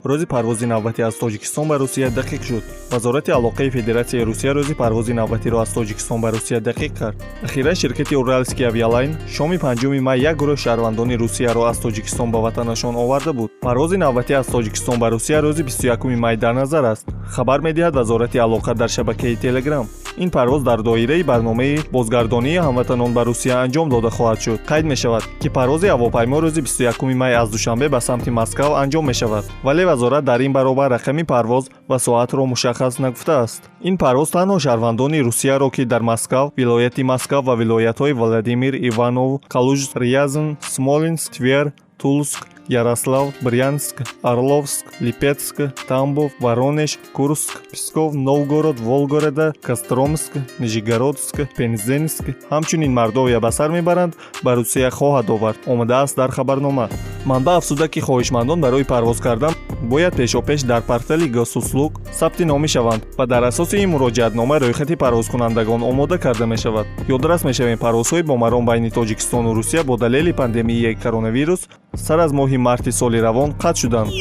Рӯзи парвози навбатӣ аз Тоҷикистон ба Русия дақиқ шуд. Вазорати алоқаи Федератсияи Русия рӯзи парвози навбатиро аз Тоҷикистон ба Русия дақиқ кард. Ахиран ширкати Уральский авиалайн шоми 5 май як гурӯҳ шаҳрвандони Русияро аз Тоҷикистон ба ватанашон оварда буд. Парвози навбатӣ аз Тоҷикистон ба Русия рӯзи 21 май дар назар аст, хабар медиҳад Вазорати алоқа дар шабакаи Телеграм. Ин парвоз дар доираи барномаи бозгардонии ҳамватанон ба Русия анҷом дода хоҳад шуд. Қайд мешавад, ки парвози ҳавопаймо рӯзи 21 май аз Душанбе ба самти Москав анҷом мешавад, вале вазорат дар ин баробар рақами парвоз ва соатро мушаххас нагуфтааст. Ин парвоз танҳо шаҳрвандони Русияро, ки дар Москав, вилояти Москав ва вилоятҳои Владимир, Иванов, Калуж, Рязан, Смоленск, Твер, Тулск, Ярослав, Брянск, Орловск, Липецк, Тамбов, Воронеж, Курск, Псков, Новгород, Волгограда, Костромск, Нижегородск, Пензенск, ҳамчунин Мордовия ба сар мебаранд, ба Русия хоҳад овард, омадааст дар хабарнома. Манбаъ афзуда, ки хоҳишмандон барои парвоз кардан бояд пешопеш дар портали Госуслуг сабти номӣ шаванд ва дар асоси ин муроҷиатнома рӯйхати парвозкунандагон омода карда мешавад. Ёдрас мешавем, парвозҳои бомаром байни Тоҷикистону Русия бо далели пандемияи коронавирус сар аз моҳи марти соли равон қатъ шуданд.